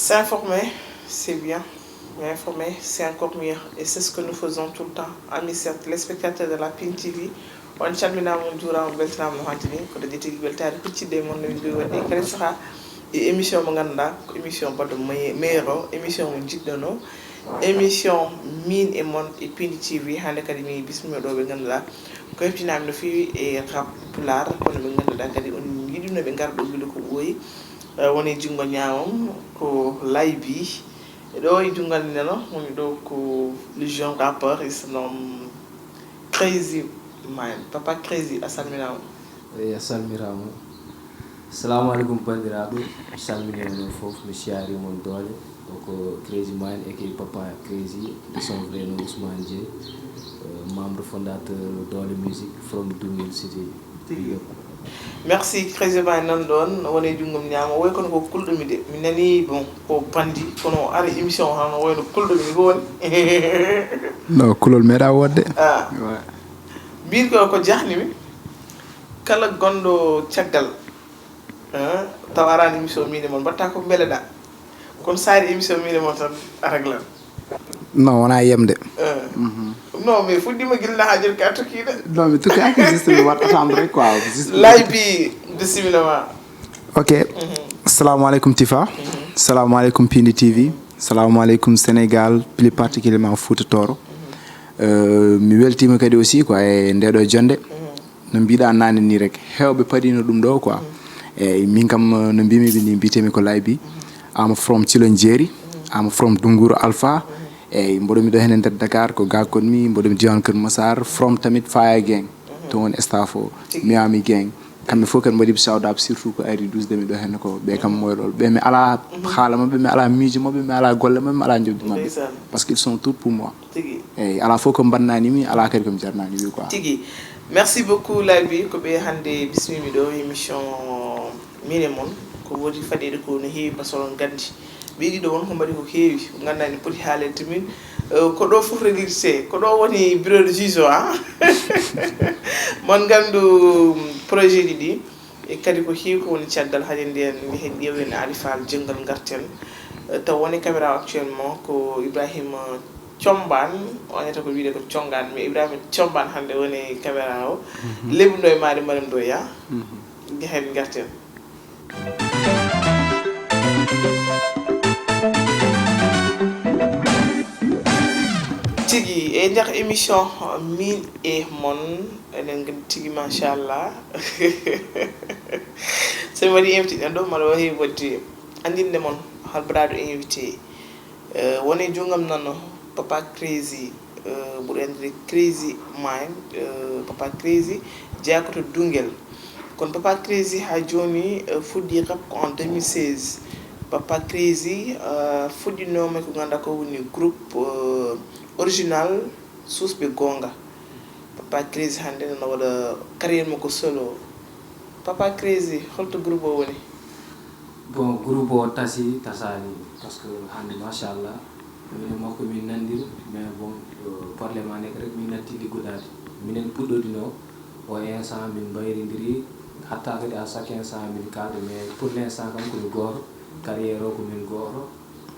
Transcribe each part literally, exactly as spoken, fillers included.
S'informer, c'est bien. Mais informer, c'est encore mieux. Et c'est ce que nous faisons tout le temps. Amis chers téléspectateurs de la Pin T V, on calminaama, on njuuraama, on mbeltanaama no hanti ni. Ko ɗo jettigi weltaare huccitde e mon no min mbiyi waɗde e kala sahaa e émission mo ngannduɗaa ko émission baɗɗo meilleur o, émission mo njiɗɗon o, émission min e mon e Pin T V. Hannde kadi mi bismima ɗo ɓe ngannduɗaa ko heɓtinaami no feewi e rap pulaar, kono ɓe ngannduɗaa kadi on yiɗino ɓe ngara ɗo gila ko ɓooyi. Eh, woni junngo ñaamam ko Laybi. Ɗo e junngal nano woni ɗo ko le jeune rappeur, il se nomme Crazy Mind. Papa Crazy, a salminaama. Eyi, a salmiraama. Salamu aleykum banndiraaɓe, mi salmini on fof, mi siyaari mon doole. O ko Crazy Mind aka Papa Crazy, de son vrai nom Ousmane Dieng, euh, membre fondateur Doole Music from Duŋel City. Big up. Merci Crazy Mind nan ɗon woni e junngom ñaamo, woy kono ko kulɗo mi de, mi nani bon ko bandi kono o ari émission o hano woyno kulɗo mi ko woni. No kulol meeɗa wodde. Ah, mbir ko ko jahni mi, kala gonɗo caggal, ah, taw arani émission min e mon mbatta ko mbeleɗa, kono sa ari émission min e mon tan a raglan. Non, wona yemde. Eh. Non mais fuɗɗima gilla ha joni ka tokkiɗo. Non, mi tukaki juste mi waɗ attendre quoi. Juste Laybi, bisimilla ma. Ok. Assalamu aleykum Tifa. Assalamu aleykum Pindi T V. Assalamu aleykum Sénégal, plus particulièrement Fouta Toro. Euh, mi weltima kadi aussi quoi e ndeɗo jonde. No mbiɗa nane ni rek, hewɓe paɗino ɗum ɗo quoi. Eyyi, min kam, no mbimi ɓe ni, mbitemi ko Laybi. I'm from Cilon Jeeri. I'm from Dunguru Alpha. Eyyi, mboɗo miɗo hene nder Dakar, ko ga kon mi, mboɗo mi diwan Kër Massar, from tamit Faya Gang. To woni staff o, Miami Gang. Kamɓe fof kadi mbaɗi shout out, surtout ko ari dusde mi ɗo henne ko. Ɓe kam moyɗol. Ɓe mi ala haala maɓɓe, mi ala miijo maɓɓe, mi ala golle maɓɓe, mi ala njoɓdi maɓɓe. Ndeysaan. Parce qu'ils sont tout pour moi. Tigi. Eyyi, ala fof ko mbannani mi, ala kadi ko mi jarnani wi quoi. Tigi. Merci beaucoup Laybi, ko ɓe hannde bismimi ɗo émission min e mon. Ko wodi faɗeede ko no heewi, parce que oɗon nganndi ɓe ɗiɗo won ko mbaɗi ko heewi ko ngannduɗaa ne poti haalede to min. Eh, ko ɗo fof redirte, ko ɗo woni bureau de juge o, ah. Mon nganndu projet ji ɗi. E kadi ko heewi ko woni caggal, haɗen nden njehen ƴeewen Ali Fall jenngal ngarten. Eh, taw woni caméra o actuellement ko Ibrahima Combaan, o wiyata ko wiyde ko Conngaan, mais Ibrahima Combaan hannde woni caméra o. Lebbi ɗo e maari marim ɗo ya. Njehen ngarten. Tigi, e nder émission min e mon, eɗen nganndi tigi machallah. So mi waɗi invité ɗen ɗo, mbaɗa wawi waɗde anndinde mon hol baɗaɗo invité. Eh, woni junngam nano, Papa Crazy, eh, ɓuri anndiri Crazy Mind, eh, Papa Crazy, jeyaa ko to Dungel. Kono Papa Crazy haa jooni, eh, fuɗɗi rap ko en deux mille seize. Papa Crazy, eh, fuɗɗinooma ko ngannduɗaa ko woni groupe, eh, original Suusɓe Goonga. Papa Crazy hannde nana waɗa carrière makko solo. Papa Crazy, holto groupe o woni? Bon, groupe o tasi, tasaani, parce que hannde, machallah, min e makko min nanndiri, mais bon, euh, problème ane ko rek min natti liggodaade. Minen puɗɗodino o instant min mbayrindiri, hatta kadi à chaque instant min kaalda, mais pour l'instant kam ko min gooto, carrière o ko min gooto.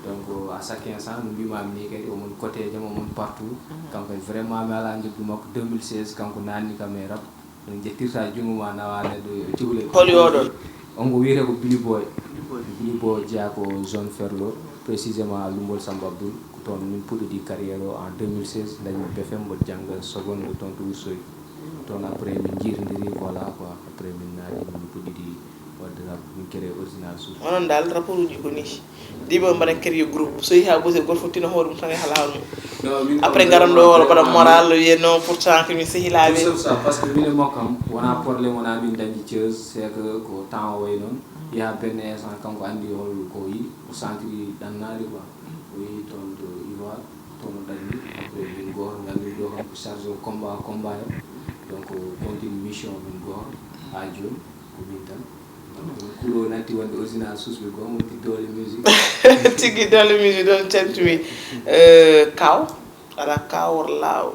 Donc à chaque instant no mbimami ni kadi, omon côté jam, omon partout. Kanko vraiment mi ala njoɓdi makko deux mille seize, kanko nanni kam e rap. Min ƴettirta junngo ma nawa neɗɗo cuhlel. Holi oɗon? On ko wiyete ko Billy Boy. Billy Boy jeyaa ko zone Ferlo, précisément à Lumbol Samba Abdoul. Ko toon min puɗɗodi carrière o en deux mille seize, dañmi B F M, mboɗo jannga seconde toon to Ourossogui. Toon après min njiirndiri, voilà quoi, après min naati min puɗɗidi waɗde rap, min créé original suuf. Onon dal rapport uji ko ni. Diɓe on mbaɗa créé groupe. So yehi ha ɓosi goto fof tina hoore mum tan e hala hoore mum. Après ngaran ɗo wala mbaɗa moral wiye non pourtant ko min sehilaaɓe. Tout ça, parce que min e makko am wona problème, wona min dañi ceuse, c'est que ko temps o wayi noon. Yaha benn instant kanko anndi hol ko yi, o sentiri ɗannaade quoi. O yehi toon to Ivoire, toon o dañi, après min gooto ngalmi ɗo kam ko chargé o combat, combat en. Donc o continue mission min gooto ha jooni ko min tan. Kuuɗo natti wonde original suusɓe goo, wonti Doole Music. Tigi Doole Music ɗon cantumi. Eh, kaw, ala kaw wor law.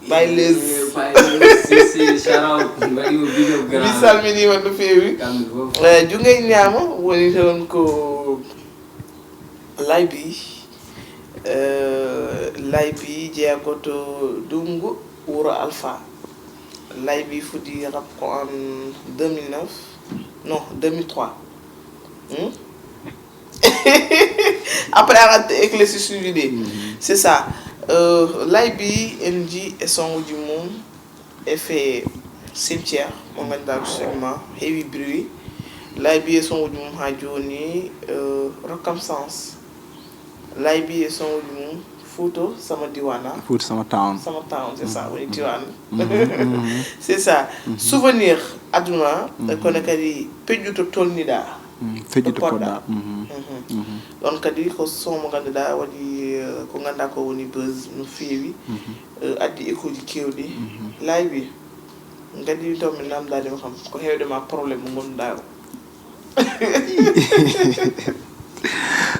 Bay les. Eh, Bay les, si, si, shout out. Mbaɗi mo big up grand. Mi salmini on no feewi. Kamɓe fof. Eh, jungo e ñaamo woni toon ko Laybi, euh, laybi jeegoto dungu wuro Alpha. Laybi fudi rap ko en deux mille neuf, non, deux mille trois. Hmm? Après, arrête éclaircir suivi de. C'est ça. Euh, laybi M G et son du monde. Effet cimetière, mo ngannduɗaa ko seulement heewi bruit. Laybi e son uji mum haa jooni, euh, rokkam sens. Laybi e son uji mum Fuuto sama diwana. Fuuto sama town. Sama town, c'est ça, woni diwan. C'est ça. Souvenir aduna, kono kadi peƴƴu to tolniɗaa. Feƴƴu to Poɗɗa. Poɗɗa. Ɗon kadi ko son mo ngannduɗaa waɗi, euh, ko ngannduɗaa ko woni buzz no feewi. Euh, addi écho ji kewɗi. Laybi, ngadi to min namdani mo kam ko hewde ma problème mo ngonnduɗaa o.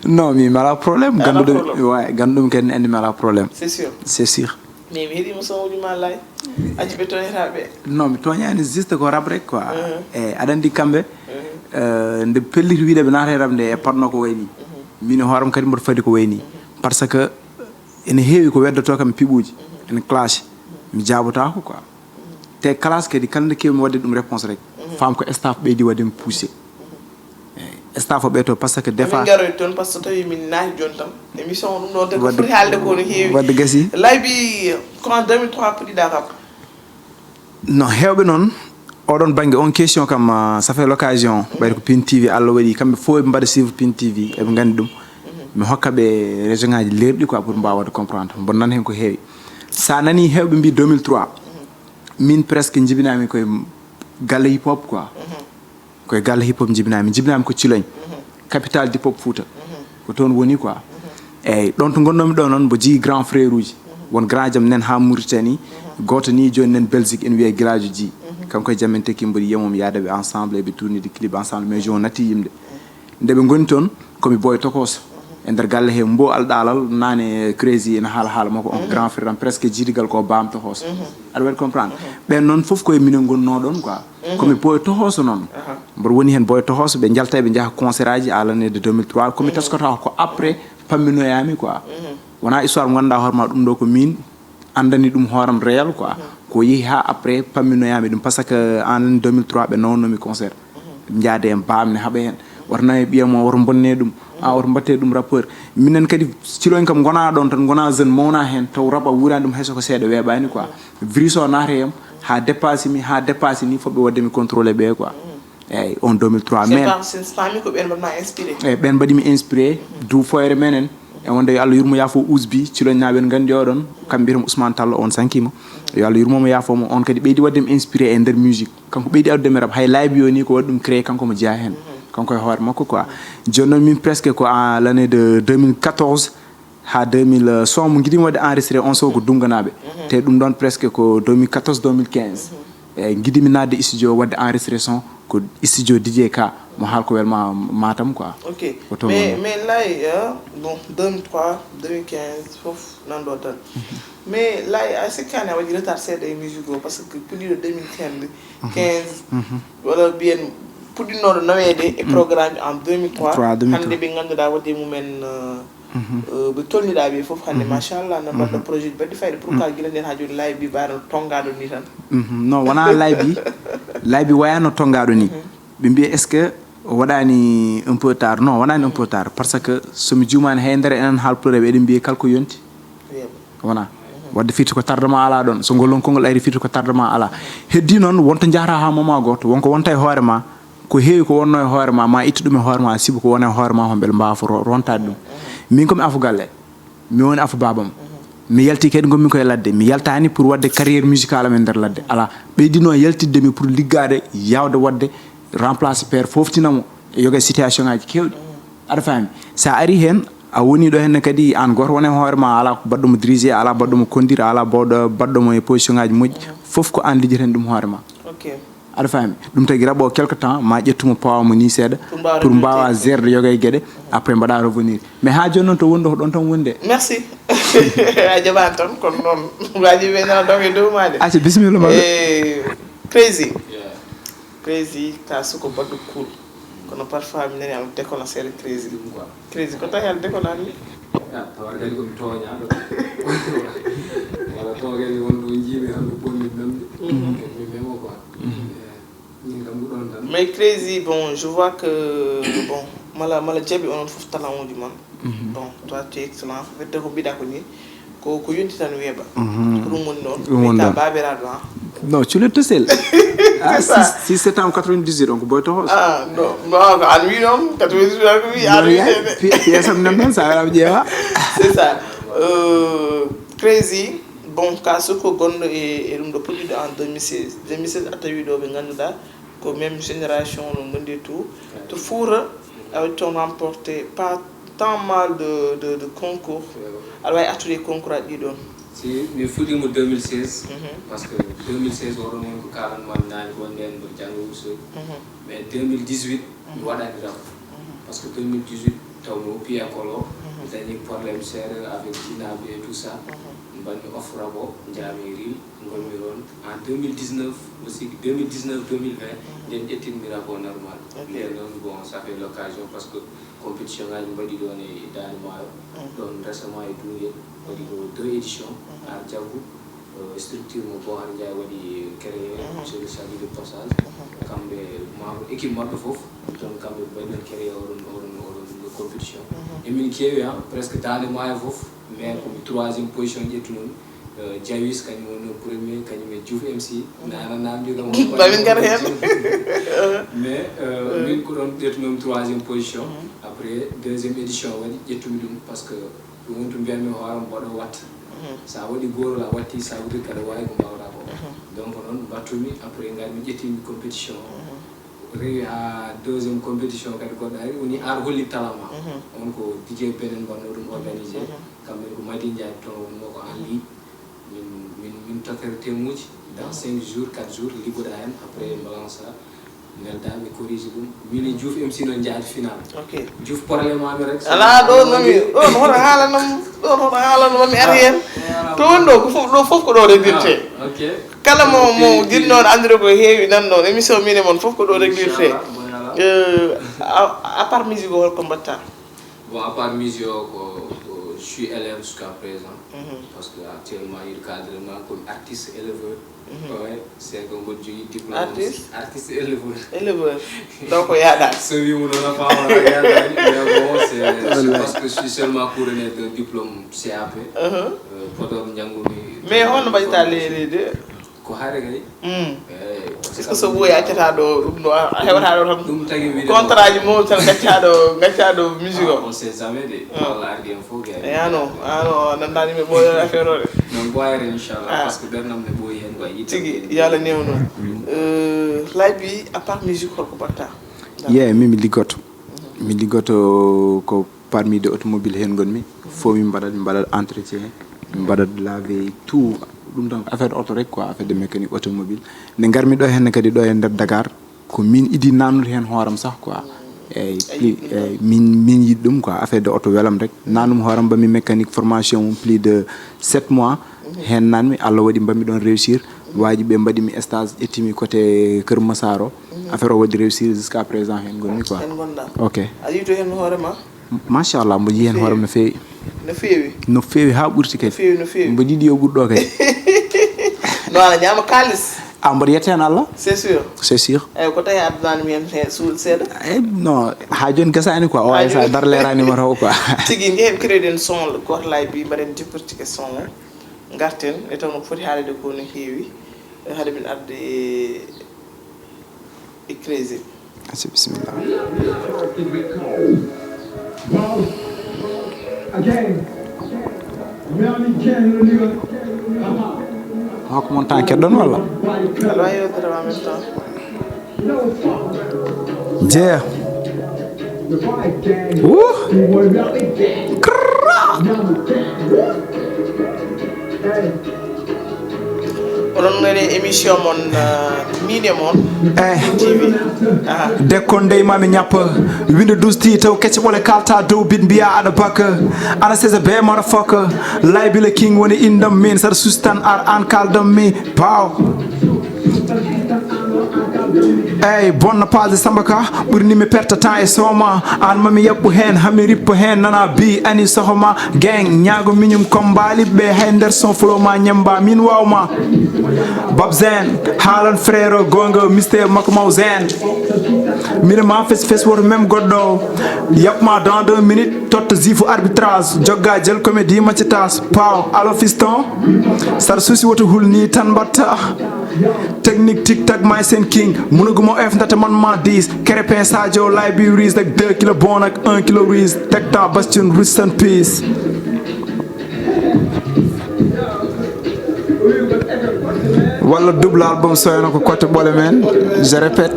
Non, mi mala problème. Ala Ganduɗo problème. Ouais, ganduɗum ken andi mala problème. C'est sûr. C'est sûr. Mais mi heɗima son uji ma lay. Aji ɓe toñataɓe. Non, mi toñani juste ko rap rek quoi. E aɗa andi kamɓe, euh, nde pelliti wiide ɓe naata e rap nde e patno ko wayni. Min e hooram kadi mboɗo fadi ko wayni. Parce que ene heewi ko weddoto kam piɓuji. Ene clash. Mi jaabotako quoi. Te clash kadi kala nde kewmi wadde ɗum réponse rek. Fam ko staff ɓeydi wadde mi poussé. Eyyi, staff o ɓeyto parce que des Min fois garoy toon par ce que tawi min naati jooni tan. Émission o ɗum ɗo te ko Wadde- foti haalde ko no heewi. Wadde gasi. Laybi, ko en deux mille trois puɗɗiɗa rap. No heewɓe noon oɗon bannge on question kam, ah, ça fait l'occasion ɓayde ko Pin T V Allah waɗi kamɓe fof eɓe mbaɗa suivre Pin T V eɓe nganndi ɗum. Mi hokka ɓe raison ngaji leerɗi quoi pour mbawade comprendre mboɗo nana heen ko heewi. Sa nani heewɓe mbi deux mille trois, min presque jibinami koye galle hip hop quoi. Koye galle hip hop jibinami jibinami ko Ciloñ, capital hip hop Fouta. Ko toon woni quoi. Eyyi, ɗon to gonnomi ɗo noon mbo jii grand frère uji, won grand jam nen ha Mauritanie. Goto ni joni nen Belgique ene wiye Guilaju Ji. Kanko e jam en tekki mboɗi yiyamo mi yaada ɓe ensemble eɓe tournide clip ensemble mais joni natti yimde. Nde ɓe goni toon komi boy tokoso e nder galle he mbo alɗalal nane Crazy ene haala haala makko on grand frère am presque jiidigal ko bam tokoso. Aɗa waɗi comprendre? Ɓen noon fof koye minen gonnoɗon quoi. Komi boy tohoso noon. Mboɗo woni heen boy tohoso ɓe njalta eɓe njaha concert aji à l'année de deux mille trois komi teskata ko après pamminoyami quoi. Wona histoire mo ganduɗa hoorema ɗum ɗo ko min andani ɗum hooram réel quoi. Ko yeehi ha après pamminoyami ɗum parce que en deux mille trois ɓe nawannomi concert. Jaade en bamne haɓa heen. Wata nawe ɓiyam o woto bonne ɗum. A woto mbatte ɗum rappeur. Minen kadi Ciloñ kam gona ɗon tan gona jeune mawna heen taw rap a wurani ɗum hayso ko seeɗa weeɓani quoi. Virus o naata e am ha dépasse mi ha dépasse ni fof ɓe wadde mi contrôlé ɓe quoi. Eyyi, on deux mille trois mais Sen pami ko ɓen mbaɗma inspiré. Eyyi, ɓen mbaɗimi inspiré du foyre menen. E wonde yo Allah yurmo yaafo Ousbi Ciloñnaaɓe en nganndi oɗon kam mbiyetemi Ousmane Tallo on sankima. Yo Allah yurmomo yaafomo on kadi ɓeydi waɗdemi inspiré e nder musique. Kanko ɓeydi addudemi rap hay laabi o ni ko waɗi ɗum créé kanko mo jeeya heen. Kanko e hoore makko quoi. Joni noon min presque ko à l'année de deux mille quatorze ha deux mille son mo giɗimi waɗde enregistré on so ko Dumganaɓe. Te ɗum ɗon presque ko deux mille quatorze deux mille quinze. Eyyi, giɗimi naatde studio waɗde enregistré son ko studio D J K mo haal ko welma Matam quoi. Ok. Ko toon Mais woni. Mais lay, euh, bon, deux mille trois deux mille quinze fof nanɗo tan. Mais lay a sikkani a waɗi retard seeɗa e musique o parce que puɗɗiɗo deux mille quinze quinze walla mbiyen puɗɗinnoɗo naweede e programme en deux mille trois. Trois, deux mille trois. Hannde ɓe ngannduɗa waɗde mumen, euh, euh, ɓe tolniɗa ɓe fof hannde machallah na mbaɗɗo projet ji baɗɗi fayde. Pourquoi gila nden ha joni lay mbi mbaɗa tongaɗo ni tan? Mhm. Non, wona lay bi lay bi wayano tongaɗo ni. Ɓe mbiya est ce que o waɗani un peu tard? Non, wonani un peu tard parce que somi juumani hay nder enen haalpulare ɓe eɗen mbiya kala ko yonti. Wona wadde firti ko tardement ala ɗon so ngol lon konngol ayri firti ko tardement ala. Heddi noon wonto jahata ha moment goto wonko wonta e hoore ma. Ko heewi ko wonno e hoore ma ma ittu ɗum e hoore ma sibu ko wona e hoore ma homɓe mbawa fo rontade ɗum. Min komi afo galle. Mi woni afo babam. Mi yalti kadi gonmi koye ladde mi yaltani pour wadde carrière musical amen nder ladde ala. Ɓeydino yaltidde mi pour liggade yawde wadde remplace père foftinamo e yoga situation ngaji kewɗi. Aɗa faami? Sa ari heen a woni ɗo henne kadi an goto wona e hoore ma ala baɗɗomo dirigé ala baɗɗomo conduire ala bawɗo baɗɗomo e position ngaji moƴƴi. Fof ko an lijjeten ɗum hoore ma. Ok. Aɗa faami? Ɗum tagi raɓo quelque temps ma ƴettumo pawamo ni seeɗa. Pour mbawa gerde yoga e gueɗe. Après mbaɗa revenir mais ha joni noon to woni ɗo ko ɗon tan woni de. Merci. A jaɓani tan kono noon waji ɓe nana donc e dow ma de. Acca bisimilla ma. Eh, Crazy. Crazy ka suko baɗɗo cool. Kono parfois mi nani aɗa déconnecté Crazy. Ɗum quoi. Crazy, ko tawi aɗa déconnecté ni? Ah, tawa kadi ko mi tooñaaɗo. Wala tawa kadi won ɗo njiimi hannde bonni nanmi. Kadi mi memo quoi. Eh, min kam ko ɗon tan. Mais Crazy, bon, je vois que, bon, mala mala jaɓi onon fof talent uji mon. Bon, toi tu es excellent. Wedde ko mbiɗa ko ni, ko ko yonti tan weeɓa. Ko ɗum woni noon. Ɗum woni Wiyata ɗon. Baabiraaɗo an. Non, tu l'es tout seul. Ah, C'est ça. six, six septembre quatre-vingt-dix-huit, donc boy toxo. Ah, non, non, ko an wi noon, quatre-vingt-dix-huit an ko wi an wi de. Piyesam nan noon, sa welaɓe ƴeewa. C'est ça. Euh, Crazy, bon, ka surko gonɗo e e ɗum ɗo puɗɗiɗo en deux mille seize. Deux mille seize a tawi ɗo ɓe ngannduɗaa ko même génération no gondi tout. To Fouta, a waɗi toon remporté pas tant mal de, de, de concours. Aɗa wawi artude e concours aji ɗi ɗon? Si mi fuɗɗiima deux mille seize, parce que deux mille seize oɗon woni ko kalanmi naane ko nden mboɗo jannga Ourossogui. Mais deux mille dix-huit mi waɗani rap. Parce que deux mille dix-huit taw mi woppi école o, mi dañi problème seeɗa avec jinaaɓe et tout ça. Mi mbaɗmi off rap o, njaami Ril, ngonmi ɗon. En deux mille dix-neuf aussi, deux mille dix-neuf deux mille vingt, nden ƴettinmi rap o normal. Nden noon, bon, ça fait l'occasion parce que compétition ngaji mbaɗi ɗon e Daande Maayo. Ɗon récemment e Duuyel, waɗi ko deux éditions. Ar Jaggu, euh, structure mo Bohar Ndiaye waɗi créé, je le salue de passage. Kamɓe membre équipe maɓɓe fof, donc kamɓe mbaɗi ɗon créé oɗon, oɗon, oɗon ɗo compétition. Emin keewi, hein, presque Daande Maayo fof, mais ko mi troisième position ƴettunomi. Euh, Jawis, kañum woni premier, kañum e Diouf M C. Nana namdi kam. Ba min ngar heen. Mais euh, min ko ɗon ƴettunomi troisième position. Après deuxième édition waɗi, ƴettumi ɗum parce que ɗum woni to mbiyatmi hooram mbaɗo watta. Sa waɗi goto la watti, sa wuti kada wawi ko mbawɗa ko. Donc noon mbattumi, après ngarmi ƴettimi compétition o. Rewi ha deuxième compétition kadi goɗɗo ari, woni ar holli talent ma. On ko D J Benen mbanno ɗum organisé. Kamɓe ko Madi Ndiaye toon wonno ko en ligne. Min min min totere temuji dans cinq jours, quatre jours, liggoɗa hen, après balance a, nelda ɓe corrige ɗum. Min e Diouf M C noon jaadi final. Ok. Diouf problème ami rek. Ala ɗo nomi ɗon hoto haalanam, ɗon hoto haalanam mi ari heen. To won ɗo ko fof, ɗo fof ko ɗo regirte. Ok. Kala mo mo jiɗnoɗo andude ko heewi nan ɗon émission min e mon fof ko ɗo regirte. Euh, à, à part musique o holko mbatta? Bon, à part musique o ko, ko je suis élève jusqu'à présent. Parce que actuellement il cadre ma comme artiste éleveur. Ouais, c'est que mboɗo jogui diplôme. Artiste? Artiste éleveur. Éleveur. Donc yaɗa. So wi mo noon a faama a yaadani, mais bon, c'est c'est parce que je suis seulement couronné d'un diplôme C A P. Euh, Podor njanngu-mi. Mais honno mbaɗata leydi de? Ko haare kay. Mm. Eyyi. Est-ce que so ɓooyi accata ɗo ɗum ɗo a hewata ɗo tan? Ɗum tagi wiide Contrat ji mawɗi tan gacca ɗo, gacca ɗo musique o. On sait jamais de. Allah ardi en fof gay. E ano ano nandani mi ɓooyo affaire o de. Non, ɓooyere inchallah, parce que ɓernam ne ɓooyi hen quoi, yitte. Tigi, yo Allah newnu. Euh, laabi, à part musique holko mbatta? Ye, min mi liggoto. Mi liggoto ko parmi de automobile hen gonmi. Fof min mbaɗat, min mbaɗat entretien, min mbaɗat laver tout. Ɗum tan ko affaire de auto rek quoi, affaire de mécanique automobile. Nde ngarmi ɗo henne kadi ɗo e nder Dakar, ko min idi nannude hen hooram sah quoi. Eyyi, plus eyyi, min min yiɗi ɗum quoi, affaire de auto welam rek. Nannumi hooram, mbaɗmi mécanique formation mum plus de sept mois. Hen nanmi, Allah waɗi mbaɗmi ɗon réussir. Waji ɓe mbaɗimi stage, ƴettimi côté Kër Massar o. Affaire o waɗi réussir, jusqu'à présent hen gonmi quoi. Hen gonɗa? Ok. A yiito hen hoore ma? Machallah, mbo yii hen hooram no feewi. No feewi? No feewi ha ɓurti kadi. Feewi no feewi. Mbo yiɗi yo ɓur ɗo kadi. No ala ñaama kalis. A mboɗo yetta hen Allah. C'est sûr. C'est sûr. Eyyi, ko tawi a addanani mi hen he suuɗ seeɗa? Eyyi, non, ha joni gasani quoi, o ay sa dar lerani mo taw quoi. Tigi, njehen crédit en son goto laabi, mbaɗen décortiquer son o. Garten e taw no foti haalede ko no heewi. Haade min arde e e Crazy. Acca, bisimilla. Hokko mon temps keddon walla? Aɗa wawi yewtere ma en même temps. Jeeya. Wuh. Kra. Oɗon ngari émission mon, euh, miɗe mon. Eh. T V. Ah. Dekkon dey mami ñappa. Windows douze ti taw kecce ɓole kalta dow bit mbiya aɗa bakka. Ana sese be motherfucker. Lay bila king woni indam min saɗa sustan ar an kaldam mi. Pow. Eyyi, bonna passe Samba Ka, ɓurni mi perte temps e sooma. An ma mi yaɓɓu heen, ha mi rippo heen, nana bi ani sohoma. Gang, ñaago miñum kombaali ɓe hay nder son flow ma ñamba, min wawma. Bab Zen, haalan frère gonga, Mister Makmaw Zen. Mire ma fes fes woto même goɗɗo. Yaɓma dans deux minutes, totta zifu arbitrage. Jogga jel comédie maccitas. Paw, alo fiston. Sar susi woto hulni tan mbatta. Technique tic tac, my sen king. Munugu mo F ndata man ma dix. Kerepin Sadio, library is like deux kilo bon ak un kilo riz. Tech ta bastion, rest in peace. Walla double album soyno ko côté ɓole men. Je répète.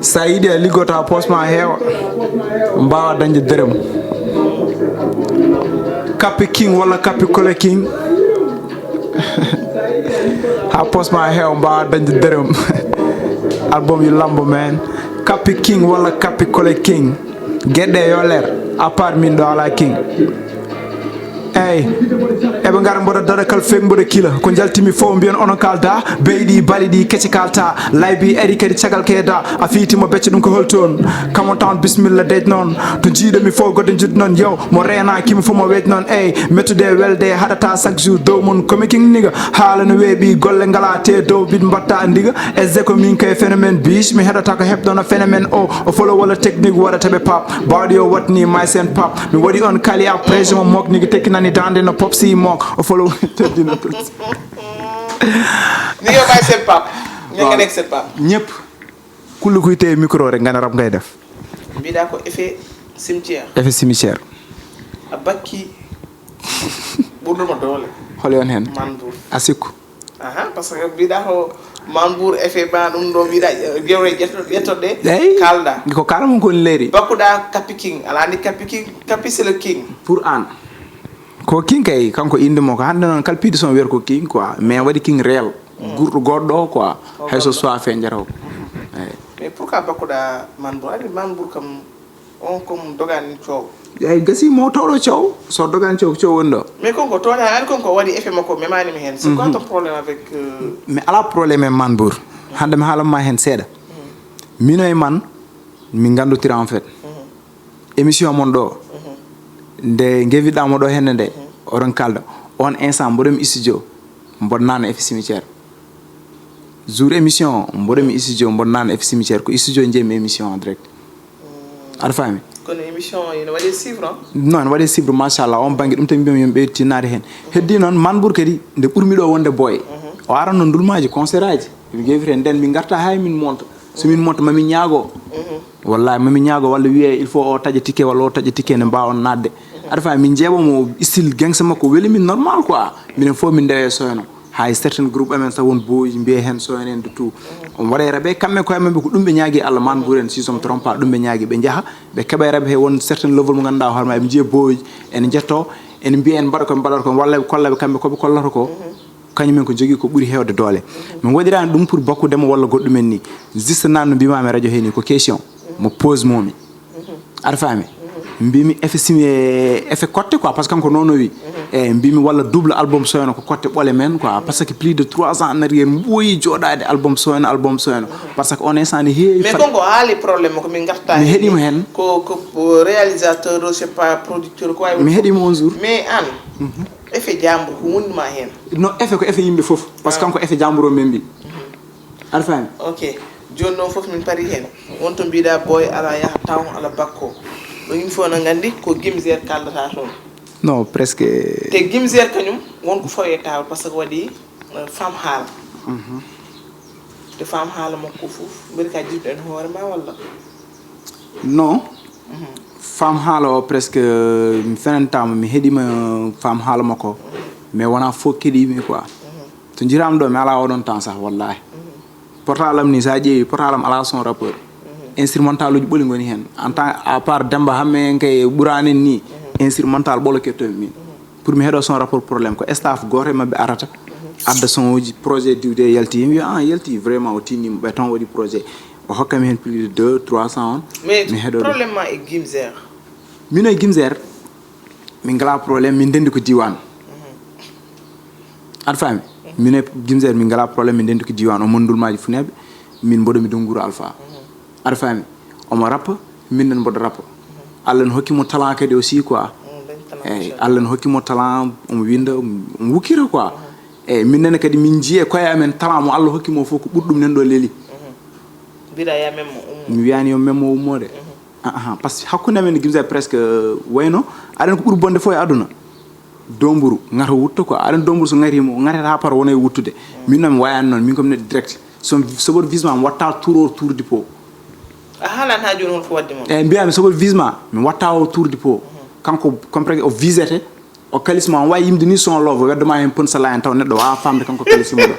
Sa yiɗi a liggota poste ma heewa, mbawa dañde dërëm. Kappi king walla kappi kole king. Ha poste ma heewa, mbawa dañde dërëm. Album yi lambo men. Kappi king walla kappi kole king. Geɗe yo leer, à part min ɗo ala king. Eyyi, eɓe ngara mboɗo daɗa kala fek mboɗo kila. Ko jaltimi fof mbiyen onon kalda. Beyɗi bali ɗi kecce kalta. Laybi ari kadi cagal keeda. A fiiti mo becce ɗum ko hol toon? Come on town, bismillah dej noon. To jiiɗo mi fof goɗɗo juɗ noon. Yo, mo reena kimi fof mo wej noon. Eyyi, mettude welde haɗata chaque jour dow mum. Komi king niga, haala no weeɓi, golle ngala te dow bit mbatta ndiga. Eze ko min kay phénomène biche. Mi heɗata ko heɓɗono phénomène o. O folo walla technique waɗata ɓe pap. Bawɗi o watni my sen pap. Mi waɗi on kali après je mo mok niga tekkinani dande no pop si mok. O folo teddina tout. Niga may sen pap. Ñanga nekk sen pap. Ñëpp. Kulli kuy teye micro rek nga ne rap ngay def. Mbiɗa ko effet cimetière. Effet cimetière. A bakki ɓurɗo mo doole. Holi on hen? Mandour. A sikku? Aha, parce que mbiɗa ko Mandour effet ba ɗum ɗo mbiɗa gewre ƴettoɗe. Eyyi. Kalda. Ko kala mum ko leeri. Bakkuɗa Kapi King. Ala ni Kapi King. Kapi c'est le king. Pour an. Ko king kay, kanko inde mo ko hande noon kala piiɗo son wiyata ko king quoi. Mais waɗi king réel. Gurɗo goɗɗo quoi. Hay so soife njata o. Eyyi. Mais pourquoi bakkuɗa Manbour? Ani Manbour kam on comme dogani coow. Eyyi, gasi mo tawɗo coow. So dogani coow, coow woni ɗo. Mais kon ko tooña, ani kon ko waɗi effet makko, memani mi hen. C'est quoi ton problème avec, euh, Mais ala problème e Manbour. Hande mi haalan ma hen seeɗa. Mino e man, min gandotira en fait. Émission mon ɗo, nde ngewiɗɗa mo ɗo henne nde, oɗon kalda. On instant mboɗon mi studio, mboɗo nana F cimetière. Jour émission, mboɗon mi studio, mboɗo nana F cimetière. Ko studio jeemi émission en direct. Aɗa faami? Kono émission ene waɗi suivre, hein? Non, ene waɗi suivre, machallah. On banggue ɗum tan mbiyami yimɓe tinnaade hen. Heddi noon Manbour kadi, nde ɓurmi ɗo wonde boy. O aran noon ndulmaji, concert aji. Ɓe ƴeewiri heen, nden min ngarta haa min monta. So min monta, ma min ñaago. Wallahi, ma min ñaago, walla wiye, il faut o taƴa ticket, walla o taƴa ticket, ne mbaawon naatde. Aɗa faami, min njeeɓa mo style gangsta makko, weli min normal quoi. Minen fof min ndewe soyno. Hay certain groupe amen sa won booji, mbiye heen soyno en de tout. On waɗa e rabe, kamɓe koye maɓɓe ko ɗum ɓe ñaagi Allah, Manbour en, si je me trompe pas, ɗum ɓe ñaagi, ɓe njaha, ɓe keɓa e rabe he won certain level mo ngannduɗaa hoore ma, ɓe njiya booji, ene njetto, ene mbiya en mbaɗa ko ɓe mbaɗata ko, walla ɓe kolla ɓe kamɓe ko ɓe kollata ko. Kañum en ko jogii ko ɓuri heewde doole. Min waɗiraani ɗum pour bakkude mo walla goɗɗum en ni. Juste nan no mbiimaami e radio hee ni ko question. Mo pose momi. Aɗa faami? Mbimi effet simi e effet cotte quoi, parce que kanko nono wi. Eyi, mbimi walla double album soyno ko cotte ɓole men quoi, parce que plus de trois ans en arrière mi ɓooyi jooɗaade album soyno, album soyno. Parce que on instant ne heewi. Mais fat- Konko haali problème ko min ngarta mi heɗima hen. Ko, ko réalisateur, je sais pas, producteur, ko wawi. Mi heɗima on jour. Mais an, effet jambur ko wonduma hen? Non, effet ko effet yimɓe fof. Parce que kanko effet jambur o membi. Aɗa faami? Ok. Jooni noon fof min pari heen. Won to mbiɗa boy ala yaha town ala bakko. Ɗo yimɓe fof no nganndi ko Gimzer kaldata toon. Non, presque. Te Gimzer kañum won ko fawi e taawal, parce que waɗi, euh, femme haala. Te femme haala makko fof, mbeɗa ka jiɗɗo en hoore ma walla? Non. Femme haala o presque mi fenantaama, mi heɗima femme haala makko. Mais wona fof keɗimi quoi. To njiraam ɗo mi ala oɗon temps sax wallahi. Portable am ni sa ƴeewi portable am ala son rappeur. Instrumental uji ɓoli ngoni hen. En tant à part Demba Hamme en kay ɓurani en ni. Instrumental ɓolo kettomi min. Pour mi heɗo son rappeur problème ko staff goto e maɓɓe arata. Adda son uji projet diwde yalti. Yimɓe ah yalti vraiment o tinni ɓe ton waɗi projet. O hokkami hen plus de deux trois cents on. Mais mi heɗo ɗum. Problème ma e Gimzer? Mino e Gimzer. Min ngalaa problème, min ndenndi ko diiwaan. Aɗa faami? Min e Gimzer, min ngalaa problème, min ndenndi ko diiwaan. O mon ndulmaaji funeeɓe, min mboɗo mi Donnguuru Alpha. Aɗa faami? Omo rappa, min nen mboɗo rappa. Allah no hokki mo talent kadi aussi quoi. Eeyi, Allah no hokki mo talent, omo winnda, omo wukkira quoi. Eeyi, min nene kadi min njiye koye amen talent mo Allah hokki mo fof ko ɓuri ɗum nen ɗo leeli. Mbiɗa ya memmo ummo. Mi wiyani yo memmo ummo de. Ahan, parce que hakkunde amen e Gimzer presque wayno aɗen ko ɓuri bonde fof e aduna. Domburu, ŋato wutto quoi. Aɗen domburu so ŋatima, o ŋatata haa par wona e wuttude. Min noon mi wayani noon, min ko mi neɗɗo direct. So, so mboɗo visma, mi watta tour o tour du pot. A haalan haa jooni holko waddi mon? Eeyi, mbiyami so mboɗo visma, mi watta o tour du pot. Kanko, comme presque o visete, o kalisma, o wawi yimde ni son love, o weddoma hen punchline taw neɗɗo wawa famde kanko kalisi mo ɗo.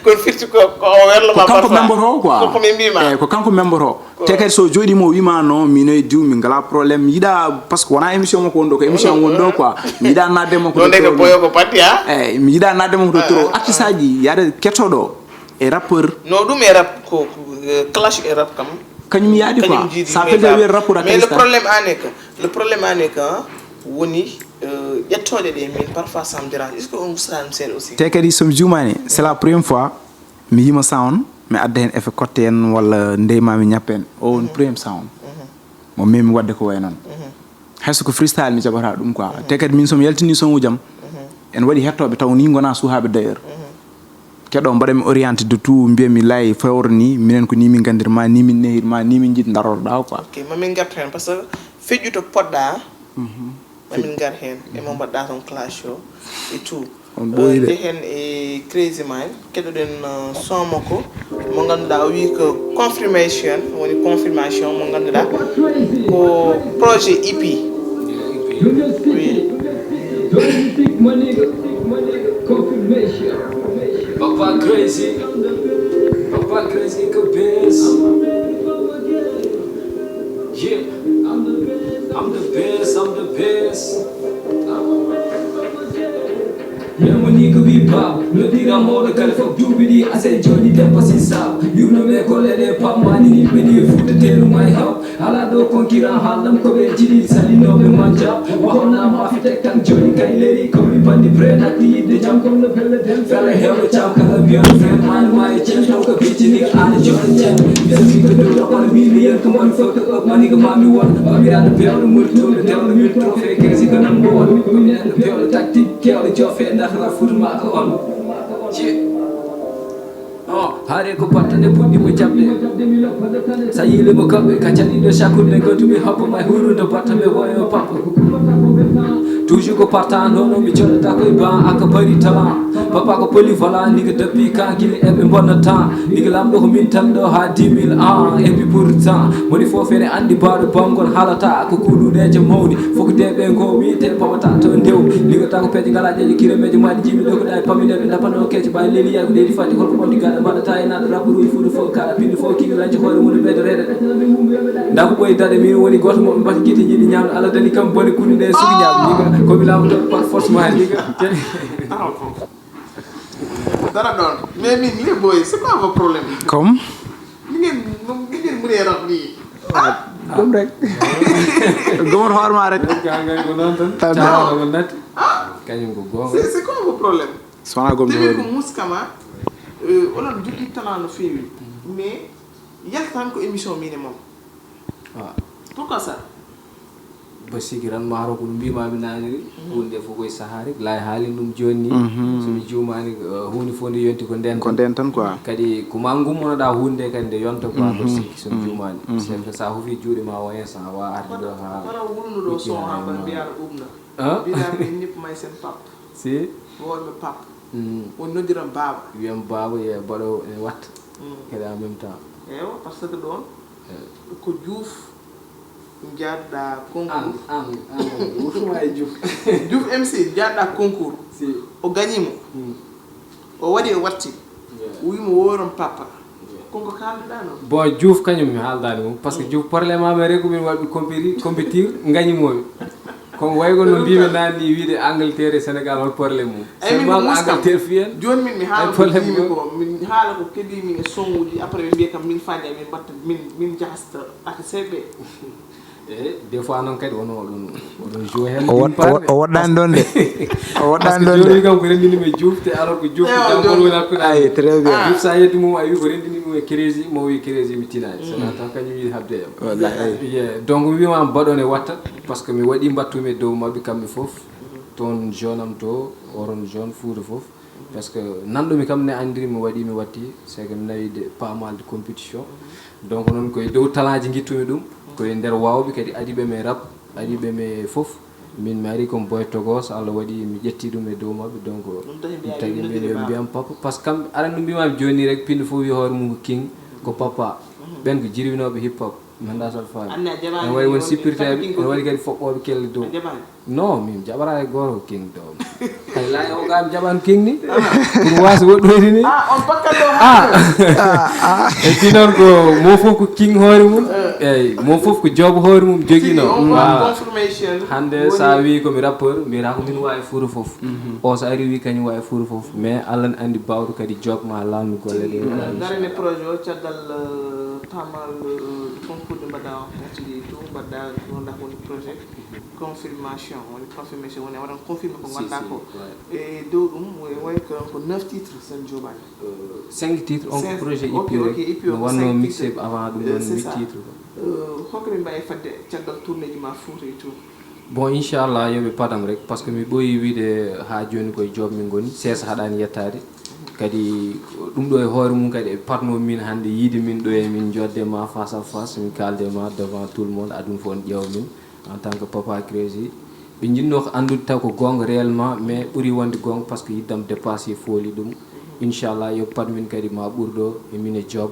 Kono firti ko, ko o werlo ko ma kanko parfois. Memboto quoi. Ko ko min mbima. Eeyi, ko kanko memboto. Te kadi so jooɗima o wima non, min e diw, min ngala problème. Yiɗa, parce que wona émission makko woni ɗo, ko émission am woni ɗo quoi. Mi yiɗa nadde makko ɗo. Ɗo nde ko boyo ko patti, ha? Eeyi, mi yiɗa nadde makko ɗo trop. Artiste aji, yaade kettoɗo e rappeur. No ɗum e rap ko, ko, eh, clash e rap kam. Kañum yaadi quoi. Kañum jiidi, ça mais fait de pas- wiye rappeur mais le artiste. Problème en est que, le problème en est que, woni, eh, ƴettoɗe ɗe min parfois ça me dérange. Est-ce que on usta ɗum seeɗa aussi? Te kadi so mi juumani, c'est la première fois mi yima sound, mi adda hen effet kotte en walla ndeyma mi ñappa en. O woni premier sound. Mo memi wadde ko way noon. Hayso ko freestyle mi jaɓata ɗum quoi. Te kadi min so mi yaltini son ujam, en waɗi hettoɓe taw ni gona suuhaɓe d'ailleurs. Keɗo mbaɗa mi orienté de tout, mbiya mi lay fewre ni, minen ko ni min gandir ma, ni min nehir ma, ni min jiɗ daroɗa quoi. Ok, ma min gartu hen, parce que feƴƴu to poɗɗa, ma min gar hen, e mo mbaɗɗa ton clash o, et tout. On ɓooyi de. Eh, nde hen e Crazy Mind, keɗoɗen, eh, son makko, mo ganduɗa o wi ko confirmation, woni confirmation mo ganduɗa ko projet E P. Oui. Papa Crazy, Papa Crazy ko best. Yeah, I'm the best, I'm the best. Memo ni ko wi bab, no dira moɗo kala fof duuɓi ɗi asen joni debbo si sab. Yurno me ko lele pam mani ni ɓe ni futa teru may haw. Ala ɗo concurrent haallam ko ɓe jiɗi salinoɓe manja. Wahona ma fitek tan joni kay leri ko mi bandi pre natti yidde jam. Kono no pelle den fele hewɓe cam kala mbiyan fen man ma e cen taw ko biccini an joɗo cen. Mbiyan mi ko dow kono mi mi yen ko mon fof ko ɗo mani ko mami won. Ɓamiraɗo bewɗo murtuɗo dewɗo min trophée kesi ko nan mo won. Ko mi neɗɗo bewɗo tactique kewɗo jofe ndax rafut ma ko on. Haare ko battane puɗɗi mo jaɓde. Sa yiili mo kamɓe ka caɗiɗo shakkude gotumi hoppa may hurude batta me woyo papa. Toujours ko partant nono mi joɗata ko e ban aka bari talent. Papa ko polyvalent ni ko depuis kan kili eɓe bonna temps. Ni ko lamɗo ko min tan ɗo ha dix mille ans et puis pour cent. Woni fof ene andi baɗo bangol halata ko kuluɗeje mawni. Fof ko deɓe ngo wiyete pamata to ndew. Ni ko taw ko peeje ngala jeeje kilomeeje maɗi jimi ɗo ko ɗa e pamineɓe dapano kece ɓay leli yago ɗeɗi fatti holko ɓamdi gaɗa mbaɗata e naɗo rabburuji fuuɗo fof kala pindi fof kiɗo lanci hoore mum ɓeydo reɗe. Nda ko ɓoyi daɗe min woni goto moɓe mbata gite jiɗi ñamde Allah dani kam bone kunni ɗe sugi ñamde ndiga komi laamu ɗo par force ma ndiga. Dara ɗon. Mais min les boys, c'est quoi vos problèmes? Comme? Ni ngeen, ni ngeen mënee rab nii? Ɗum rek. Gomor hoore ma rek. Ko noon tan. Tan. Ko natti. Kañum ko goonga. C'est, c'est quoi vos problèmes? Sona gom. Debir ko muskama, euh, onon jogii talent no feewi. Mais yaltan ko émission min e mon. Ah. Pourquoi ça? Basiki tan maaro ko no mbimami naaniri. Hunde fof koye sahaari lay haalin ɗum joni ni. So mi juumani, eh, hunde fof nde yonti ko nden ko tan. Nden tan quoi. Kadi ko ma gummonoɗa hunde kadi nde yonta quoi. Basiki so mi juumani. C'est que sa hufi juuɗe ma o instant wa arde ɗo ha wara wulnuɗo son ha mbar mbiyaɗo ɓubna. Mbiɗa min ñip may sen pap. Si. Wonɓe pap. Woni noddiram baaba. Wiyam baaba ye baɗo e watta. Kadi en même temps. Ewa, parce que ɗon ko Diouf jaɗɗa concours. An, an, an, wutuma e Diouf. Diouf M C jaɗɗa concours. Si. O gagnimo. O waɗi o watti. Wimo worom papa. Kon ko kalduɗa noon. Bon, Diouf kañum mi haaldani mum. Parce que Diouf problème am e regu min waɗɓe compétir, compétir, gagnimomi. Comme waygo no mbimi nani wiide Angleterre e Sénégal hol problème mum? Ay, min ko Angleterre fiyen. Joni min mi haala ko problème jimi ko, min haala ko kedi min e songuji, après ɓe mbiya kam min faña, min mbatta, min, min jahasta aka seeɓe. E des fois noon kadi wono oɗon oɗon joue heen. O woɗɗaani ɗoon de. O woɗɗaani ɗoon de. Jooni kam ko renndini mi juufte alors que juufte jangol woni hakkunde. Ay, très bien. Juuf sa yeddi mum a wi ko renndini mum e crési mo wi crési mi tinaani sona taw kañum yiɗi habde yam. Wallahi. Donc mi wima mbaɗon e watta, parce que mi waɗi mbattumi e dow maɓɓe kamɓe fof. Toon jeune am to oron jeune fuuta fof. Parce que nanɗo mi kam ne anndiri mi waɗi mi watti c'est que mi nawi de pas mal de compétition. Donc noon koye dow talent ji gittumi ɗum, koye nder wawɓe kadi adi ɓe me rap, adi ɓe me fof. Min mi ari comme boy togo so allah waɗi mi ƴetti ɗum e dow maɓɓe. Donc mi tagi min yo mbiyam papa, parce que kam aɗa ɗum mbimami joni rek pinɗo fof wi hoore mum ko king, ko papa. Ɓen ko jirwinoɓe hip hop. Manda sal faami. Ene waɗi won sippirteɓe, ene waɗi kadi foɓɓoɓe kelle dow. Non, min jaɓara e goto king dow. Hay la o gam jaɓan king ni. Pour wasa woɗɗoyde ni. Ah, on bakkat ɗo. Ah. E pinon ko mo fof ko king hoore mum. Eyyi, mo fof ko job hoore mum joguino. Hannde sa wi ko mi rappeur mbiyata ko min wawi fuuta fof. O so ari wi kañum wawi fuuta fof, mais allah ne andi bawɗo kadi job ma lannu golle ɗe. Darine projet o caggal tamal concours ɗe mbaɗa on tigi tout mbaɗa wonda ko woni projet. Confirmation woni confirmation woni a waɗan confirmé ko ngonɗa ko. E dow ɗum way ko neuf titres sen joɓani. Cinq titres on ko projet ipi rek, no wanno mixé avant ɗum ɗon huit titres. Hokko min mbawi fadde caggal tourné ji ma fouta e tout? Bon, inchallah yoɓe padam rek, parce que mi ɓooyi wiide ha joni koye job min goni, seesa haɗani yettade. Kadi ɗum ɗo e hoore mum kadi e patno min hannde yiide min ɗo e min jodde ma face à face, min kalde ma devant tout le monde, aduna fof on ƴeewa min en tant que papa crési. Ɓe jinno ko anndude taw ko goonga réellement, mais ɓuri wonde goonga parce que yiddam dépassé fooli ɗum. Inchallah yo pat min kadi ma ɓurɗo e min e job.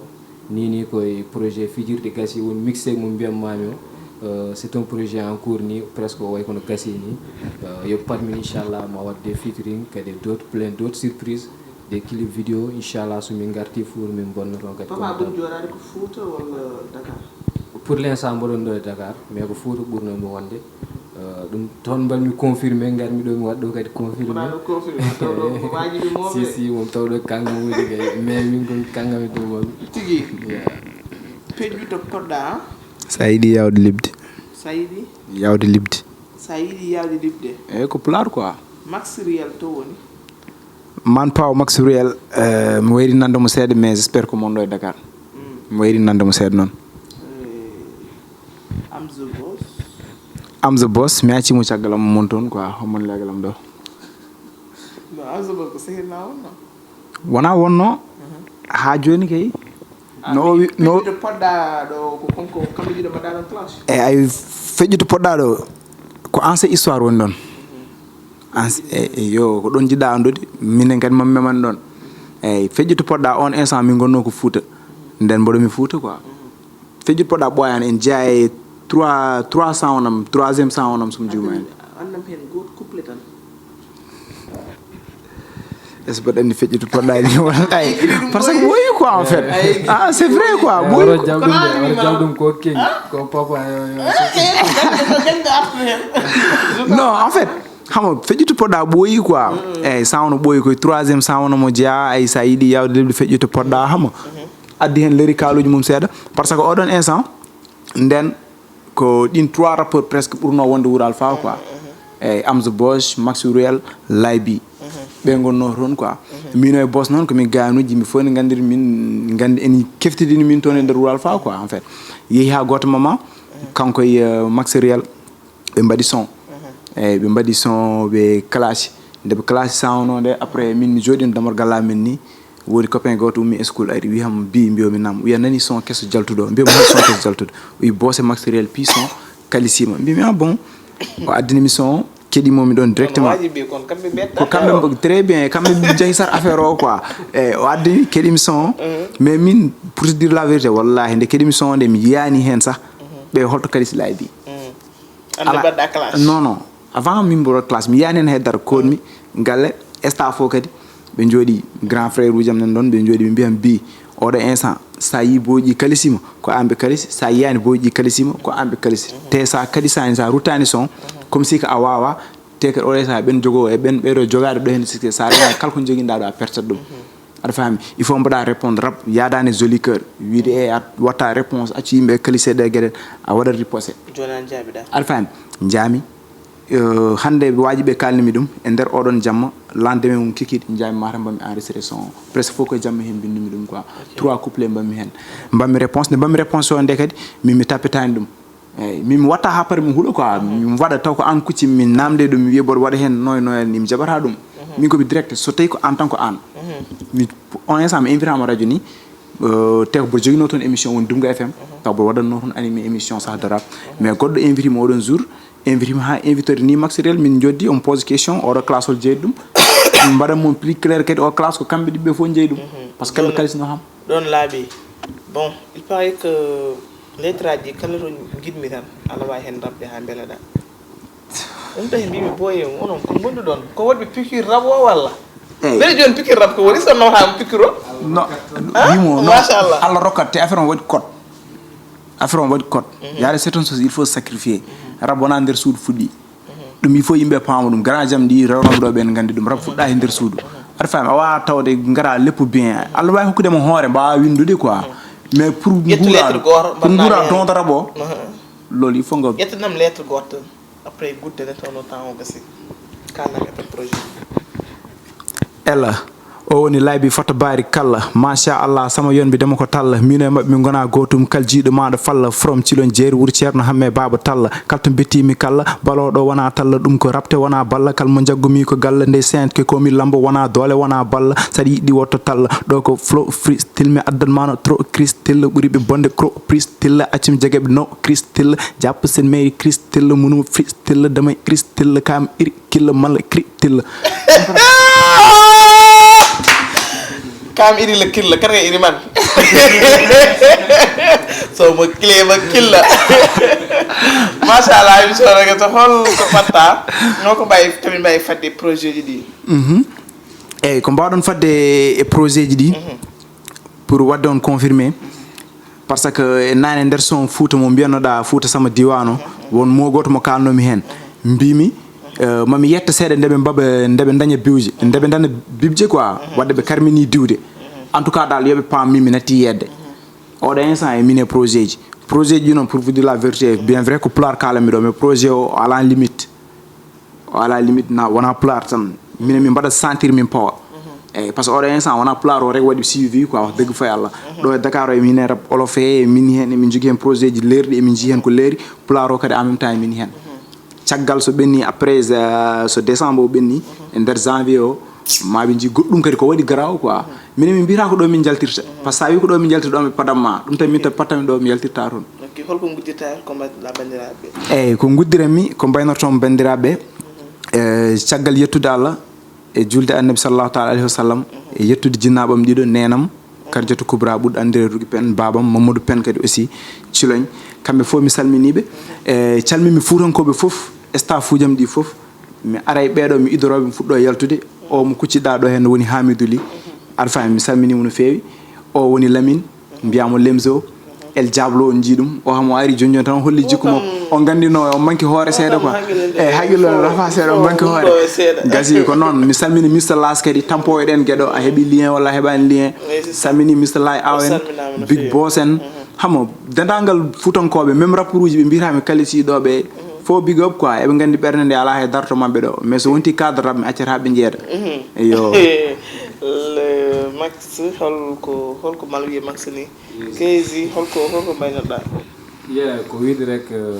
Ni ni koye projet fijirde gasi woni mixé mo mbiyam mami o. C'est un projet en cours ni, presque o way kono gasi ni. Yo pat min inchallah ma wadde featuring kadi d'autres plein d'autres surprises, des clips vidéo inchallah so min garti four min bonnoto kadi. Papa ɓuri joɗade ko Fouta walla Dakar? Pour l'instant mboɗon ɗo e Dakar, mais ko Fouta ɓurno mi wonde. Ɗum toon mbaɗmi confirmé, ngarmi ɗo mi waɗ ɗo kadi confirmé. Si si, mom tawɗo kangam woni kay, mais min kon kangam e dow maɓɓe. Tigi. Peƴƴu to poɗɗa. Sa yiɗi yawde liɓde. Sa yiɗi yawde liɓde. Sa yiɗi yawde liɓde. Eyyi ko pulaar quoi. Max Real to woni? Man paw Max Real. Mi wayri nande mo seeɗa, mais j'espère que mon ɗo e Dakar. Mi wayri nande mo seeɗa noon. Am the boss. Am the boss, mi acci mo caggal am mon toon quoi, homon legal am ɗo. No am the boss ko sehil ma wonno? Wona wonno. Ha joni kay. No o wi- no Peƴƴude poɗɗa ɗo ko konko kamɓe jiɗo mbaɗa ɗon clash. E ay, feƴƴude poɗɗa ɗo ko ancien histoire woni ɗon. Anci- e- e- yo ko ɗon jiɗɗa andude, minen kadi mami memani ɗon. Eyyi, feƴƴude poɗɗa on instant min gonno ko Fouta. Nden mboɗo mi Fouta quoi. Feƴƴude poɗɗa ɓooyaani en jeyaa e trois trois sound am, troisième sound am so mi juumaani. Annam heen gooto couple tan. Est-ce que mboɗo anndi feƴƴude poɗɗa ni wala ay? Parce que ɓooyi quoi en fait. Ah, c'est vrai quoi, ɓooyi. Waro jal ɗum de, waro jal ɗum ko king, ko papa yo yo. Non, en fait, hamo feƴƴude poɗɗa ɓooyi quoi. Eyyi, sound ɓooyi koye troisième sound mo jeyaa, ay sa yiɗi yawde lebbi feƴƴude poɗɗa hamo. Addi heen lyrical uji mum seeɗa, parce que oɗon instant nden ko ɗin trois rappeurs presque ɓurno wonde Wuro Alpha quoi. Eyyi, Amza Bosh, Maxi Ruel, Lay B. Ɓe ngonno toon quoi. Mino e Bosh noon ko min gaanuji, yimɓe fof ne nganndiri min, nganndi en keftidini min toon e nder Wuro Alpha quoi. En fait yehi ha gooto mama, kanko e Maxi Ruel ɓe mbaɗi son. Eyyi, ɓe mbaɗi son, ɓe clash. Nde ɓe clash sound o nde, après min mi jooɗino damorgal amen ni, woodi copain gooto ummi e school ari wi ham bi, mbiyomi nam, wiya nani son keso jaltuɗo, mbiyami hol son keso jaltuɗo? Wi Boss e Maxi Ruel pi son kalisima, mbimi ah bon. O addini mi son o, keɗimo mi ɗon directement. Ko kamɓe mbo- très bien, kamɓe jahi sar affaire o quoi. Eyyi, o addini, keɗimi son o. Mais min pour te dire la vérité, wallahi nde keɗimi son o nde mi yiyani hen sah ɓe holto kalisi Lay B. Ande mbaɗɗa clash? Non non, avant min mboɗo clash mi yiyani hen haydara, koɗmi galle, staff o kadi ɓe jooɗi, grand frère uji am nan ɗon, ɓe jooɗi ɓe mbiyam bi, oɗo instant sa yi boyji kalisima ko an ɓe kalisi, sa yiyani boyji kalisima ko an ɓe kalisi. Te sa kalisani, sa ruttani son, comme si ko a wawa, te kadi oɗo instant ɓen jogo e ɓen ɓeyɗo jogaade ɗo hen sikki, sa renani kala ko joguiɗa ɗo a pertat ɗum. Aɗa faami? Il faut mbaɗa répondre rap, yaadaani joli cœur. Wiide e a watta réponse, accu yimɓe kalise ɗe geɗe, a waɗat riposte. Jooni an jaabiɗa. Aɗa faami? Njaami. Euh, hannde waaji ɓe kaalnimi ɗum e nder oɗon jamma, lendemain mum kikiiɗe njaami mata mbammi enregistré son. Presque fof ko jamma heen mbinndumi ɗum quoi. Trois couplets mbammi heen. Mbammi réponse, nde mbammi réponse o nde kadi, min mi tappitaani ɗum. Eyyi, min mi watta ha pare mi huuɗo quoi. Min mi waɗa taw ko an kucci, min namde ɗum, mi wiya mboɗo waɗa heen noy noy ni, mi jaɓata ɗum. Min ko mi direct, so tawi ko en tant que an. Mi, on instant mi invitama radio ni, euh, te ko mboɗo joginoo toon émission woni Dumga F M. Taw mboɗo waɗatnoo toon animé émission Sahda Rap. Mais goɗɗo invitimi oɗon jour, invitimi ha invité ni Max Réel, min joddi, on pose question, oɗo classe hol jeyi ɗum. Min mbaɗa mon plus clair kadi, o classe ko kamɓe ɗiɓɓe fof jeyi ɗum. Parce que kamɓe kalisno ham. Ɗon laaɓi. Bon, il paraît que lettre aji kala to njiɗmi tan, aɗa waawi heen rabde haa mbelaɗaa. Ɗum tahi mbimi boye, onon ko ngonduɗon? Ko waɗɓe piqûre rab o walla? Eyyi. Mbele jooni piqûre rab ko woni, so nawata mo piqûre o? No, wimo, no, machallah. Allah rokkat, te affaire on waɗi code. Affaire on waɗi code. Yaade, c'est une chose, il faut sacrifier. Rab wona nder suudu fuɗɗi. Ɗum il faut yimɓe paama ɗum. Grand jam ɗi rewnooɓe ɗo ɓen nganndi ɗum. Rab fuɗɗa e nder suudu. Aɗa faami, a wawa tawde ngara leppu bien. Allah wawi hokkude mo hoore, mbawa windude quoi. Mais pour Ƴettu lettre nguura, gooto, pour mbanna nguura heen. Donta rab o, loolu il faut nga Ƴettanam lettre gooto tan. Après gudde nde tawno temps o gasi. Kalan e projet. Ella, o woni laybi fota baari kalla. Machallah, sama yonɓe dema ko talla. Min e maɓɓe min ngona gootum, kal jiiɗo maɗo falla. From Cilon Jeeri, wuro Ceerno Hamme Baaba Talla. Kal to mbettimi kalla, baloɗo wona talla. Ɗum ko rabte wona balla, kal mo jaggumi ko galla. Nde saint ke komi lambo wona doole wona balla. Saɗa yiɗi wotto talla. Ɗo ko flow freestyle, mi addan mano trop cristal. Ɓuri ɓe bonde cro freestyle. Accim jegeɓe no cristal. Jappo sen mairie cristal. Munu freestyle, damay cristal. Kam iri killa malla cri tilla. Kam iri la killa, kan nga iri man. So mo clé ma killa. Machallah, émission rek to hol ko fatta. No ko mbay, kami mbay fadde projet ji ɗi. Mhm. Eyyi, ko mbawɗon fadde e projet ji ɗi. Mhm. Pour wadde on confirmé. Parce que e nane nder son Fouta mo mbiyannoɗa, Fouta sama diwan o, won mo goto mo kalnomi hen. Mbimi, euh, mami yetta seeɗa nde ɓe mbaɓa, nde ɓe daña biwje, nde ɓe daña bibje quoi, wadde ɓe karmini diwde. En tout cas dal, yoɓe paam min mi natti yedde. Oɗo instant e min e projet ji. Projet ji noon, pour vous dire la vérité, bien vrai ko pulaar kalanmi ɗo, mais projet o ala limite. O ala limite, na wona pulaar tan. Minen min mbaɗa sentir min pawa. Eyyi, parce que oɗo instant wona pulaar o rek waɗi suivi quoi, wax dëgg fa yalla. Ɗo e Dakar o, emin hen rap olof he, emin hen, emin jogui hen projet ji leerɗi, emin jii hen ko leeri. Pulaar o kadi en même temps emin hen. Caggal so ɓenni, après, euh, so décembre o ɓenni, e nder janvier o, ma ɓe jii goɗɗum kadi ko waɗi garaaw quoi. Minen min mbiyata ko ɗo min jaltirta. Par ce que sa wi ko ɗo min jaltirta, ɗo mi padam ma. Ɗum tan min tan pattami ɗo mi yaltirta toon. Ok, holko nguddirta, ko mbaɗɗa banndiraaɓe? Eyyi, ko nguddiranmi, ko mbaynortomi banndiraaɓe. E caggal yettude Allah, e julde Annabi sallallahu taala alayhi wa sallam, e yettude jinnaaɓam ɗiɗo, neenam, Kadijatou Koubra ɓurɗo anndirede Rougui Pène, baabam Mamadou Pène kadi aussi, Ciloñ. Kamɓe fof mi salminiɓe. E calmimi Fuutankooɓe fof, staff ujam ɗi fof. Mi aray ɓeeɗo, mi idorooɓe, mi fuɗɗo yaltude. O mo kucciɗa ɗo hen woni Hamidou Ly. Aɗa faami, mi salminimo no feewi. O woni Lamine, mbiyamo Lemzo, El Diablo, on jii ɗum. O hamo ari joni joni tan, o holli jikku makko. On gandino, on manki hoore seeɗa quoi. E haqqille rafa seeɗa, on manki hoore. Gasi ko noon. Mi salmini Mister Las kadi, tampo eɗen gueɗo, a heɓi lien walla a heɓani lien. Salmini Mister Lay Awen, Big Boss en. Hamo, dendagal Fuutankoɓe, même rapport uji ɓe mbiyata mi kalisi ɗo ɓe. Fof big up quoi, eɓe nganndi ɓernde nde alaa hay darto maɓɓe ɗo, mais so wonti cadre rap mi accata ɓe njeeda. Iyo. Le Max, holko, holko mal wiye Max ni? Crazy, holko, holko mbaynoɗa? Yeah, ko wiide rek, euh,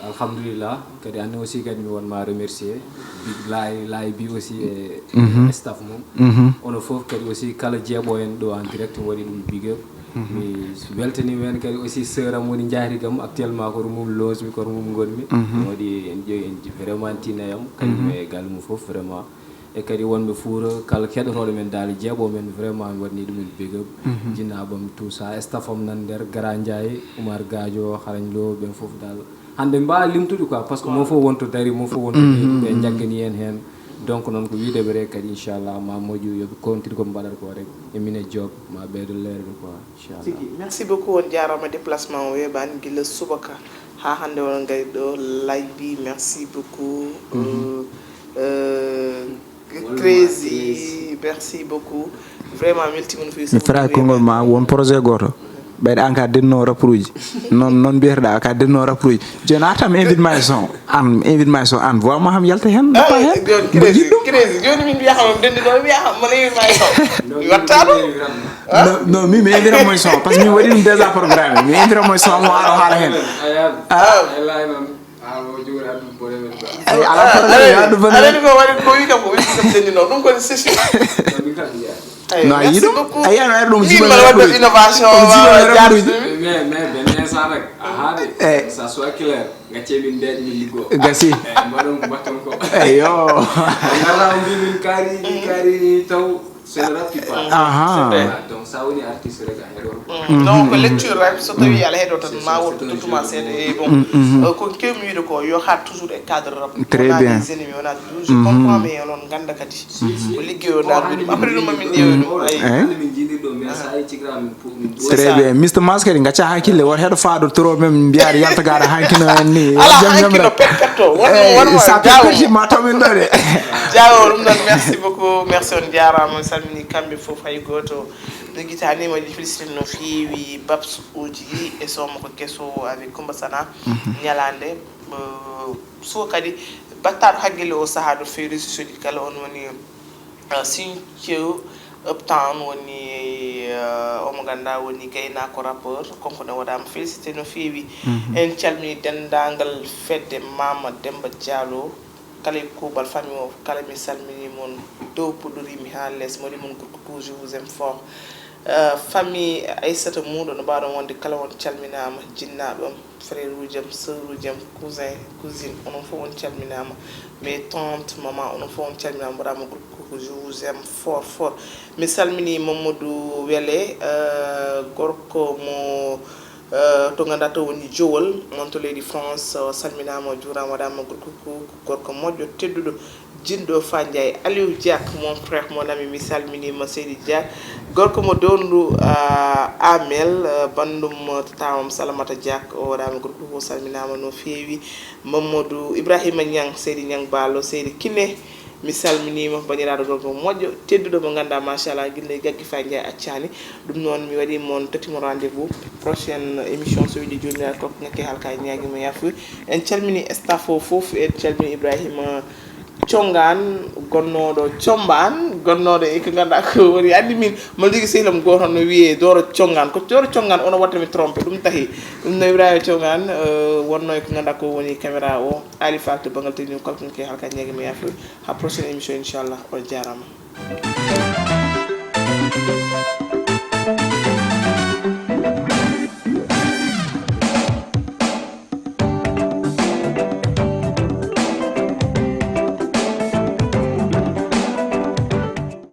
alhamdulillah. Kadi anne aussi kadi mi wonma remercier. Big Lay, Lay bi aussi e staff mum. Ono fof kadi aussi kala jeeɓo en ɗo en direct waɗi ɗum big up. Mi weltaniima heen kadi aussi sœur am woni njaarigam actuellement, ko to mum loosmi, ko to mum ngonmi. Waɗi en ƴeewi en vraiment tinayam, kañum e galle mum fof vraiment. E kadi wonɓe Fuuta, kala keɗotooɗo men Daali Jeeɓo men vraiment mi waɗni ɗumen big up. Jinnaaɓam tout ça, staff am nan nder, Gara Ndiaye, Oumar Gadio, Xarañ Lo, ɓen fof dal. Hannde mbaawa limtude quoi, parce que mo fof wonto dari, mo fof wonto ɓe njaggani en heen. Donc noon ko wiide ɓe rek kadi inchallah ma moƴƴu, yoɓe kontir ko mbaɗata ko rek. E mine job, ma ɓeydo leerde quoi, inchallah. Tigi. Merci beaucoup, on jaaraama déplacement o weeɓaani gila subaka haa hannde oɗon ngari ɗo live bi. Merci beaucoup. Euh, euh, Crazy, Merci beaucoup. Vraiment, mi weltiima no feewi. Mi fera e konngol ma, won projet gooto. Ɓeyɗa an ka denno rapport uji. Noon noon mbiyetoɗa ka denno rapport uji. Jooni a artam invite ma e son. An invite ma e son an. Voix ma ham yalta hen. Dappa hen. Jooni crazy, crazy. Jooni min mbiya kam denndi ɗo mbiya kam mona invite ma e son. Mi watta ɗum. Non, non, min mi invite mo e son. Parce que min waɗi ɗum déjà programme. Mi invite mo e son mo aro haala hen. Ah. Ay, ala problème, ya, ɗum bone. Aɗa ko waɗi ko wi kam ko wi kam denndi noon ɗum ko session. No a yiɗo a yiyan aɗa ɗum jiɓa innovation. Mais mais ben instant rek a haade. Ça soit clair. Gacce min mbeeɗ min liggo gasi. Mbaɗon ko mbaɗton ko. Eyo. Ngarra o mbi min kaari min kaari taw. C'est le rap qui parle. Aha. Donc ça woni artiste rek a heɗoto. Donc lecture rap so tawi ala heɗo tan ma wotto tottuma seeɗa e bon. Ko kewmi wiide ko yo haat toujours e cadre rap. Très bien. Des ennemis on a toujours comprend mais onon ganda kadi. Ko liggeyo naɓude ɗum après ɗum min ƴeewi ɗum. Ay. Min jiɗi ɗo mais sa yi cigra min. Très bien. Mister Mass kadi gacca hakkille woto heɗo faado trop même mbiyaade yalta gaɗa hankino en ni. Ala hankino perkatto wonmo wonmo sa perkati ma tawmin ɗo de. Jawo ɗum ɗon merci beaucoup merci on jarama salmini kamɓe fof hay goto. Jogitanima ɗi félicité no feewi babs uji e somo ko keso avec Coumba Sana. Ñalande so kadi battaɗo hakkille o saaha ɗo feewi réseau ji kala on woni. Sincew Uptown woni omo ganduɗa woni gaynako rappeur konko ne waɗama félicité no feewi. En calmini dendagal fedde mama Demba Diallo kala e kuuɓal famille o kala mi salmini mon dow puɗɗorimi ha less moni mon groupe coucou je vous aime fort. Famille Aissata Moudo no mbawɗon wonde kala on calminama jinnaɓe on. Frère uji am sœur uji am cousin cousine onon fof on calminama. Mes tantes maman onon fof on calminama mbaɗama groupe coucou je vous aime fort fort. Mi salmini Mamadou Wele gorko mo to ganduɗa to woni jowol mon to leydi France o salminama o juurama waɗama groupe coucou gorko moƴƴo tedduɗo. Jinɗo Fa Ndiaye Aliou Diak mon frère mon ami mi salminima seydi Diak. Gorko mo dondu Amel bandum tawam Salamata Diak o waɗama groupe fof salminama no feewi. Mamadou Ibrahima Niang seydi Niang Balo seydi Kine. Mi salminima bandiraɗo gorko moƴƴo tedduɗo mo ganduɗa machallah guille gaggi Fa Ndiaye accani. Ɗum noon mi waɗi mon tottimo rendez vous prochaine émission so widi jomiraɗo tokko ngakke halka ñaguima yafuy. En calmini staff o foof en calmini Ibrahima Congaan gonnooɗo Combaan gonnooɗo e ko ngannduɗaa ko woni anndi min mboɗo jogii sehil am gooto no wiyee Dooro Congaan ko Dooro Congaan ono waɗta mi trompé ɗum tahi. Ɗum no Ibrahima Congaan wonnoo e ko ngannduɗaa ko woni caméra o. Ali Fall to banngal technique kala ko ngannduɗaa halka ñeege mi yaafuy. Ha prochaine émission inchallah on jaaraama.